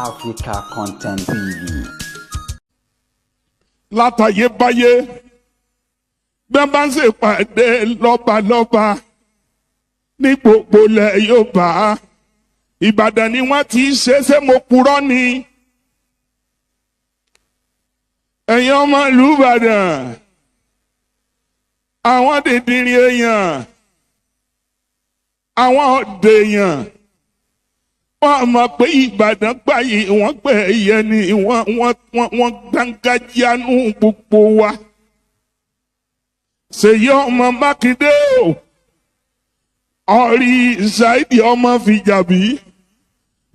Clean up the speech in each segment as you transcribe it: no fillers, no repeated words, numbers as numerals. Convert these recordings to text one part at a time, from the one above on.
Africa Content TV. Látayébáyé, bí wọ́n bá ń ṣèpàdé lọ́balọ́ba ní gbogbo ilẹ̀ Yorùbá, Ìbàdàn ni wọ́n ti ṣe. Ṣé mo purọ́ ni? Ẹ̀yin ọmọ ìlú Ìbàdàn, àwọn dìndìnrín èèyàn, àwọn ọ̀dẹ̀ èèyàn, wọ́n mọ̀ pé Ìbàdàn gbàyè, wọ́n gbẹ̀ ẹ̀yẹ ni wọ́n wọ́n wọ́n wọ́n gbàǹgájíánú gbogbo wa. Ṣèyí ọmọ Mákindé o, ọ̀rí Ṣáìdì ọmọ Fìjàbí,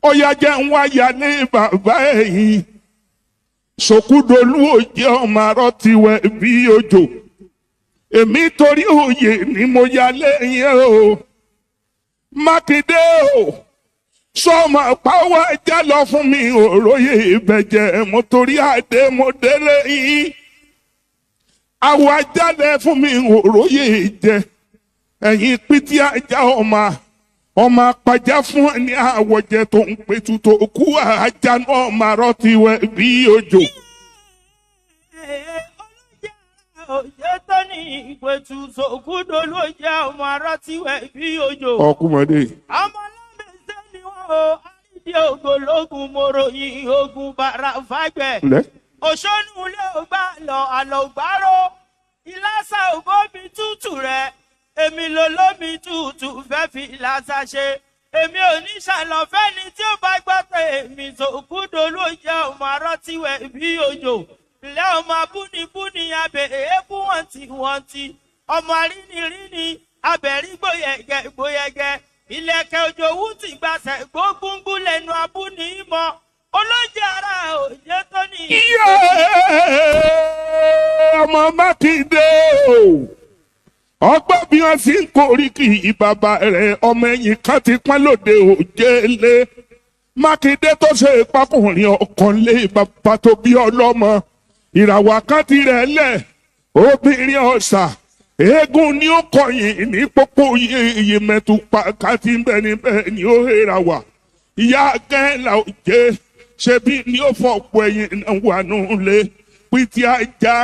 ó yá, jẹ́ ń wáyà ní bàbá ẹ̀yìn. Sòkúdolú òjẹ́ ọmọ arọ́ tiwẹ̀ bí òjò. Èmi torí òye ni mo yà lẹ́yìn o. Mákindé o, sọmọ pàwọ́ ẹja lọ fún mi, òróyè ìbẹ̀jẹ̀ mo torí àdé mo délé yín. Àwọ̀ ajálẹ̀ fún mi, òróyè jẹ. Ẹ̀yin pété ajá, ọmọ ọmọ apajá fún ní àwọ̀jẹ tó ń pẹ̀tù tó kú ajá náà máa rọ́ tiwẹ̀ bí òjò. Òjé tó ní ìpẹ̀tù sòkúdolú jẹ́ ọmọ arọ́ tiwẹ̀ bí òjò. Ọkùnmọ̀dé. Ọmọ lámẹsẹ̀ ni wọ́n o, àrídìí ògbólógún mòròyìn ogun bàrà fàgbẹ̀. Lẹ́. Òṣónú lé ògbà lọ àlọ́gbárò ìlàsà òbómi tútù rẹ̀, èmi ló lómi tútù fẹ́ fi ìlàsà ṣe. Èmi ò ní ṣàlọ́fẹ́ ni tí ó bá gbọ́ tẹ èmi sòkúdolú jẹ́ ọmọ arọ́ tiwẹ̀ bí òjò. Ǹlẹ́ ọmọ abúnibúni abẹ èébú wọ̀ntí wọ̀ntí, ọmọ arínirínì abẹ̀rí gbòyẹ̀gẹ̀ gbòyẹ̀gẹ̀, ìlẹ̀kẹ̀ òjòwú ti gbàsẹ̀ gbóngbóngbó lẹ́nu abúni mọ́ olóúnjẹ ara òjé tó ní. Iye ọmọ Mákindé o, ọgbọ́n bí wọ́n sì ń koríki bàbá rẹ̀, ọmọ ẹ̀yìn kan ti pọ́n lóde òjèlé. Mákindé tó ṣe pákùnrin ọkàn lé bàbá tó bí ọlọ́mọ, ìràwọ̀ kan ti rẹ̀ lẹ̀, obìnrin ọ̀sà eégún ni ó kọyìn ní pópó iye mẹ́tù pa káti bẹ́ẹ̀ ni bẹ́ẹ̀ ni ó hera wà. Ìyá gẹ́là òjé ṣebí ni ó fọ̀pọ̀ ẹ̀yìn wà nù lé pìtì ajá,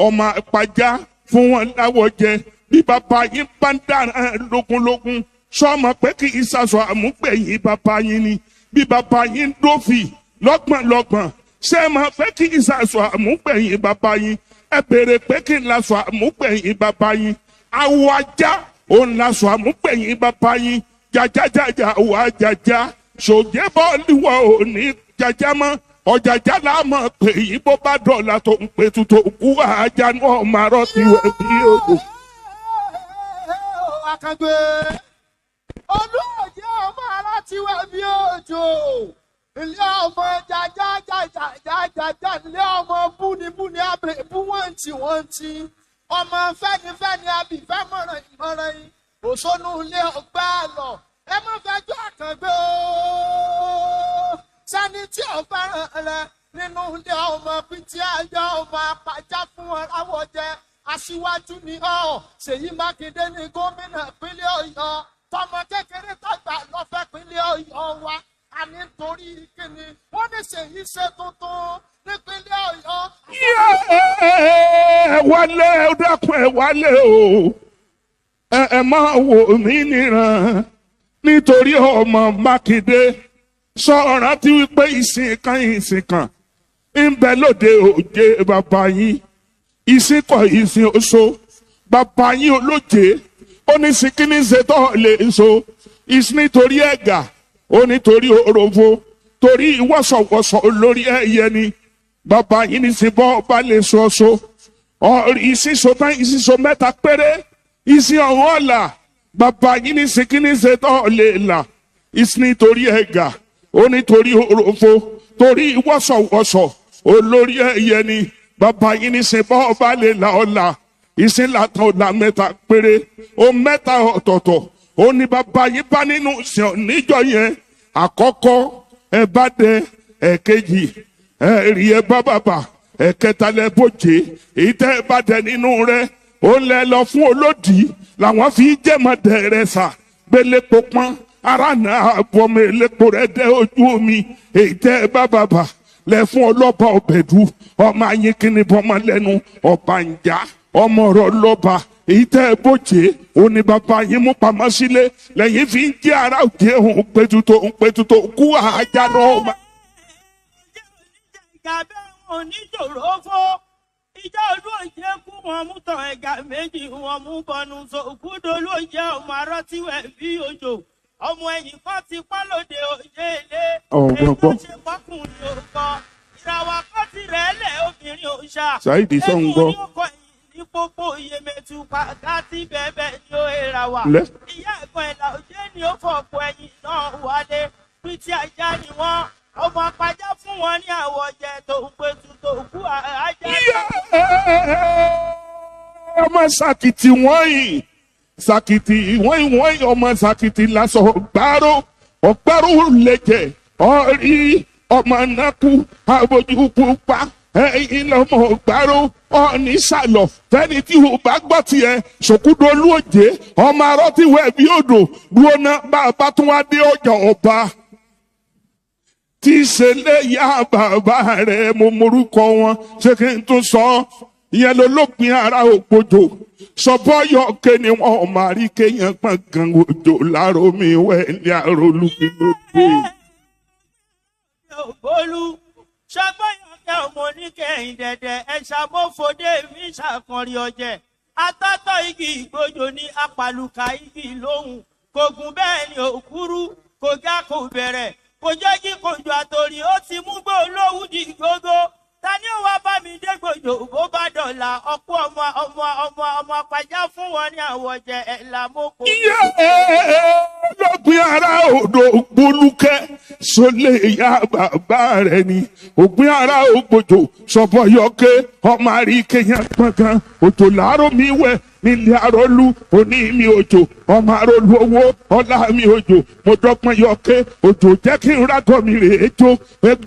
ọmọ àpàjá fún wọn láwọ̀ jẹ. Bí bàbá yín bá ń dára lógúnlógún, sọmọ pé kì í sàṣọ àmúgbẹ̀yìn bàbá yín ni? Bí bàbá yín dófì lọ́gbọ̀nlọ́gbọ̀n, ṣé mọ̀ pé kì í sàṣọ àmúgbẹ̀yìn bàbá yín? Ẹ béèrè pé kí n laṣọ àmúgbẹ̀yìn bàbá yín. Awọ ajá òun laṣọ àmúgbẹ̀yìn bàbá yín. Jàjájàjà wà jàjá sòjẹ́ bọ́ọ̀lù wọ̀ ò ní jàjá mọ́, ọ̀jàjà láàmọ̀ pé yín bó bá dọ̀la tó ń pè tutù kú ajá náà máa rọ́ tiwẹ̀ bí odò. Akagbe olóòjẹ́ ọmọ alátiwẹ̀ bí òjò, ilé ọmọ jaja jaja jaja, ilé ọmọ búnibúni abẹ bú wọ́n ti wọ́n ti, ọmọ fẹ́nifẹ́ni abìfẹ́ mọ̀ràn ìmọ̀ràn yìí, òṣónú ilé ọgbà lọ. Ẹ má fẹjọ́ Àkàngbé o sẹ́ni tí ò fẹ́ràn rẹ nínú ilé ọmọ pété ayọ́, ọmọ apàjá fún wọn láwọ̀ jẹ. Aṣíwájú ni ọ́, Ṣèyí Mákindé ní gómìnà ìpínlẹ̀ Ọ̀yọ́. Tọmọ kékeré tàgbà lọ́fẹ́ ìpínlẹ̀ Ọ̀yọ́ wa. A ní nítorí kíni wọ́n ní Ṣèyí ṣe tuntun nípínlẹ̀ Ọ̀yọ́. Ẹ wálé, ẹ dákun, ẹ wálé o. Ẹ máa wò mí níran nítorí ọmọ Mákindé. Sọ rántí wípé ìsìn kan, ìsìn kan ń bẹ lóde òjé bàbá yín. Ìsìn kọ ìsìn oṣó bàbá yín olóje, ó ní sikini ṣe tó lè so ìsìn nítorí ẹ̀gà, ó nítorí òròfo, torí ìwọ́sọ̀wọ́sọ̀ olórí ẹ̀yẹ ni bàbá yín ní sí bọ́ bá lè sọ so ìsìn so tán, ìsìn so mẹ́ta péré, ìsìn ọ̀hún ọ̀la bàbá yín ní sikini ṣe tó lè là ìsìn nítorí ẹ̀gà, ó nítorí òròfo, torí ìwọ́sọ̀wọ́sọ̀ olórí ẹ̀yẹ ni bàbá yín ní sin bọ́ ọba lè là ọ̀la ìsìn làtọ̀ ọ̀la mẹ́ta péré, ó mẹ́ta ọ̀tọ̀ọ̀tọ̀ ó ní bàbá yín bá nínú ìsìn níjọ yẹn. Àkọ́kọ́, ẹ bá dẹ. Ẹ̀kejì, ẹ rí ẹ bá bàbà. Ẹ̀kẹta, lẹ bójé. Èyí tẹ́ ẹ bá dẹ nínú rẹ, ó lẹ lọ fún olódì làwọn fi jẹ́mọ̀dẹ rẹ sà gbélé pọpọ́n. Ara náà bọmọ elépo rẹ̀ dẹ́ ojú omi. Èyí tẹ́ ẹ bá bàbà lẹ fún ọlọ́ba ọ̀bẹ̀dù. Ọmọ ayínkínní bọ́mọ lẹ́nu ọba ń já ọmọ ọ̀rọ̀ lọ́ba. Èyí tẹ́ ẹ bójé òní bàbá yín mú pamọ́ sílé lẹ́yìn fi ń jẹ́ ara òde òun pétu tó kú àjà náà. Ìjà bẹ́ẹ̀ wọn ò ní jòrò fó. Ìjà olú òjé kú wọn mú tàn ẹ̀gà méjì wọn mú bọnu sòkúdolú òjé ọmọ arọ́tíwẹ̀ bí òjò. Ọmọ ẹ̀yìn kan ti pọ́n lóde òjé ilé. Ọ̀gbọ̀n Èyí tó gbọ́. ṣe pọ́kùnrin òkọ. Ìràwọ̀ kan ti rẹ̀ lẹ̀ obìnrin òòṣà. Saheed sọ ń gbọ́. Eégún ní ọkọ̀ yìí ní pópó Iyemẹtu pàkátí bẹ́ẹ̀ ni ó èrà wà. Lẹ́. Ìyá ẹ̀gbọ́n ẹ̀là òjé ni ó fọ̀pọ̀ ẹ̀yìn náà wálé. Pìtì ajá ni wọ́n. Ọmọ apajá fún wọn ní àwọ̀ jẹ tó ń petu tó kú ajá. Ọmọ sàkìtì wọ́nyí sàkìtì wọ́nyí wọ́nyí ọmọ sàkìtì lásán ọ̀gbárò ọ̀gbárò lẹ́jẹ̀ ọ̀rí ọmọ nàkú abojú pupa ẹ̀yìn lọ́mọ ọ̀gbárò ọ̀ní sàlọ̀ fẹ́ni tí o bá gbọ́ tiẹ̀ sòkúdolú òjé ọmọ arọ́ tí wẹ̀ bí odò dúró bá a bá tún wá dé ọjà ọba tí ṣe léyà bàbá rẹ̀ mo morúkọ wọn ṣé kí n tún sọ ọ́? Ìyẹn lolópin ara ògbójò sọbọyọ ké ni wọn ò máa rí kéèyàn pọn gan òjò láàrọ mi wẹ ní àròlùkì lóde. Ògbólú ṣọgbọ́yọ̀kẹ́ ọmọ oníkẹyìn dẹ̀dẹ̀ ẹ̀ṣà mọ́fọdé mi ṣàkànrí ọ̀jẹ̀ atọ́tọ̀ igi ìgbójò ní apàlùkà igi lóhùn kò gùn bẹ́ẹ̀ ni òkúrú kò ga kò bẹ̀rẹ̀ kò jọ́jí kò jọ àtòrí ó ti mú gbó olówù di gógó. Ta ni ó wá bá mi dé gbòjò bó bá dọ̀là ọkú ọmọ ọmọ ọmọ ọmọ apajá fún wọn ní àwọ̀jẹ̀ ẹ̀ làmókò. Lópin ara odò gbólúkẹ́ sólè ìyá bàbá rẹ̀ ni òpin ara ògbòjò sọ̀bọ̀yọ̀kẹ́ ọmọ àríkèyàn gbọ̀ngàn òjò làárọ̀ mi wẹ̀ nílé arólú òní mi òjò ọmọ arólú owó ọlá mi òjò mo dọ́gbọ́n yọ̀kẹ́ òjò jẹ́ kí n rágọ́ mi rè é jó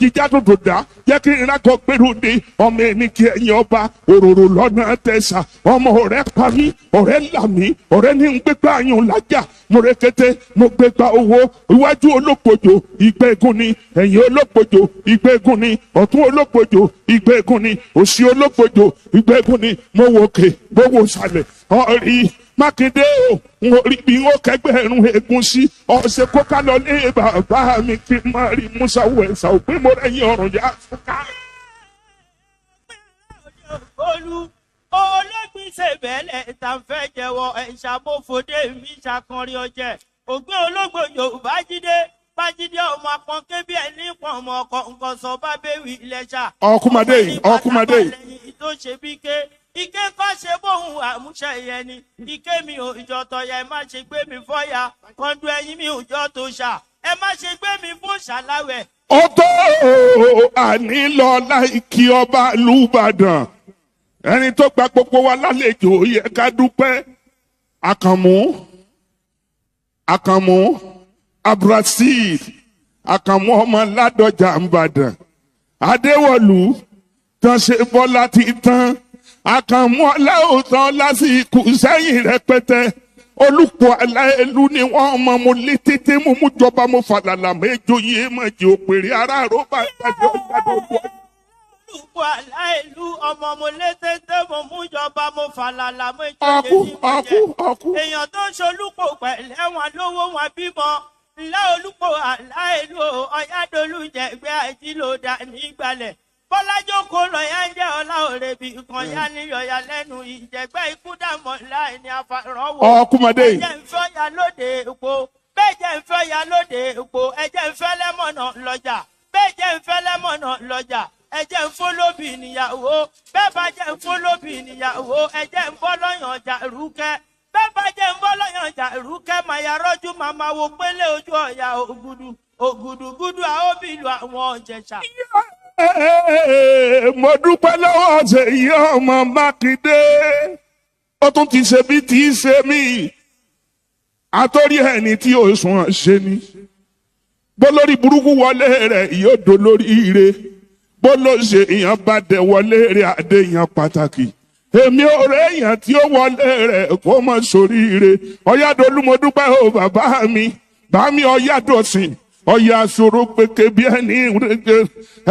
jíjá dòdò dá jẹ́ kí n rágọ́ gbèrú ni ọmọ ẹni kí ẹ̀yìn ọba òróró lọ́nà tẹ̀sà ọmọ ọ̀rẹ́ pa mí ọ̀rẹ́ là mí ọ̀rẹ́ ní ń gbégbá àyùn lájà mo rékété mo gbégbá owó iwájú olókojò ìgbẹ́gun ni ẹ̀yìn olókojò ìgbẹ́gun ni ọ̀tún olókojò ìgbẹ́gun ni òsì olókojò ìgbẹ́gun ni mo wò òkè mo wò sàlẹ̀ ọ̀rí Mákindé o n ò rí bí n ó kẹgbẹ́rún egun sí ọ̀sẹ̀ kó ká lọ lé bàbá mi kí n má rí Musa wẹ̀sà òpin mo rẹ̀yìn ọ̀rùn yá fúnká. Olú olóògbé ṣèbẹ̀lẹ̀ tá n fẹ́ jẹ́wọ́ ẹ̀ṣàmófòdé mi ṣàkànrí ọjẹ́ ògbé olóògbòjò bájídé bájídé ọmọ apọ́nké bí ẹni pọ̀n ọmọ ọkọ̀ nǹkan sọ bá bẹ́wì ilẹ̀ṣà. Ọkùnmadé ọkùnmadé. Tó ṣe bí ké ike kọ́ ṣe bóun àmúṣe yẹn ni ike mi ò ìjọ tọ̀yà ẹ má ṣe gbé mi fọ́yà kọ́ńdú ẹyin mi ò jọ tó ṣà ẹ má ṣe gbé mi fún ṣàláwẹ̀. Ó tó ànílọ láìkí ọba lùbàdàn ẹni tó gba gbogbo wa lálejò yẹ ká dúpẹ́. Àkànmú Àkànmú Abdulrasheed Àkànmú ọmọ Ládọjà ńbàdàn Adéwọ̀lú tán ṣe bọ́lá ti tán Àkànmú ọláòtán lásìkò sẹ́yìn rẹpẹtẹ olùkọ́ aláìlú ni wọ́n mọ mo lé tètè mo mú jọba mo fàlàlà méjò yé mọ̀ jẹ́ òpèrè ara rọ́bà ìtajà ọ̀gbádùn ọ̀gbọ́n. Olùkọ́ aláìlú ọmọ mo létété mo mú jọba mo fàlàlà mo Ọkú ìjọyè ní ọkú ìjẹ. ọkú. Èèyàn tó ń ṣolúpò pẹ̀lẹ́ wọn lówó wọn bímọ ńlá olùkọ́ aláìlú ọ̀yádolú jẹ̀gbẹ́ àìjílódà nígbàlẹ̀. Bọ́lájókòó lọ́yà ń jẹ́ ọlá òrèbì kan yá níyọ̀yà lẹ́nu ìjẹ̀gbẹ́ ikú dàmọ́ láì ní afárànwò. Ọkùnmadé. Ẹ̀jẹ̀ ń fẹ́ ya lóde epo bẹ́ẹ̀ jẹ́ ń fẹ́ ya lóde epo ẹ̀jẹ̀ ń fẹ́ lẹ́mọ̀nà lọ́jà bẹ́ẹ̀ jẹ́ ń fẹ́ lẹ́mọ̀nà lọ́jà ẹ̀jẹ̀ ń fún lóbì níyàwó bẹ́ẹ̀ bá jẹ́ ń fún lóbì níyàwó ẹ̀jẹ̀ ń bọ́ lọ́yàn ọjà rúkẹ́ bẹ́ẹ̀ bá jẹ́ ń bọ́ lọ́yàn ọjà rúkẹ́ màyà rọ́jú màmá wo pélé ojú ọ̀yà ògùdù ògùdùgùdù àóbìlù àwọn ọ̀jẹ̀ṣà. Mo dúpẹ́ lọ́wọ́ Ṣèyí ọmọ Mákindé ó tún ti ṣe bí tí í ṣe mí àtọ́rí ẹni tí ó sùn ṣe ni bólórí burúkú wọlé rẹ̀ yóò dolórí ire bóló ṣe èèyàn bá dẹ wọlé rẹ̀ adé èèyàn pàtàkì èmi ò rẹ èèyàn tí ó wọlé rẹ̀ kó mọ̀ sórí ire Ọ̀yádolú mo dúpẹ́ o bàbá mi Bámi ọ̀yá dọ̀sìn ọ̀yà sọ̀rọ̀ pété bí ẹni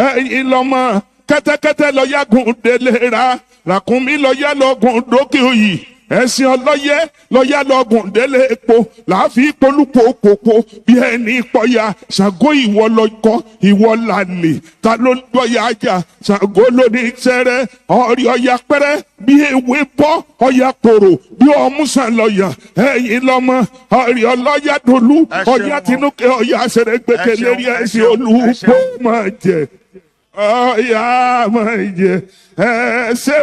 ẹ̀yìn lọ́mọ kẹ́tẹ́kẹ́tẹ́ lọ́yà gùn délé ra ràkúnmí lọ́yà lọ́gùn dókè òyì ẹ̀sìn ọlọ́yẹ lọ́yà lọ́gùn délé epo làáfi polúpo kòkó bí ẹni pọ́yà. Ṣàngó ìwọ lọ́kọ́ ìwọ làlè ta ló gbọ́yà ajá? Ṣàngó lóní sẹ́rẹ́ ọ̀rí ọ̀yà pẹ́rẹ́ bí ewé bọ́ ọ̀yà kòrò bí ọmúsàn lọ́yà ẹ̀yìn lọ́mọ ọ̀rí ọlọ́yà dolú Ẹ ṣeun ọ̀yà o. tinúkẹ́ ọ̀yà sẹ̀rẹ̀gbẹ̀kẹ̀ Ẹ ṣeun, lérí ẹ ẹ̀sìn ṣeun, ẹ olùkó ṣeun. máa jẹ ọ̀yà máa jẹ ẹ̀ ṣé.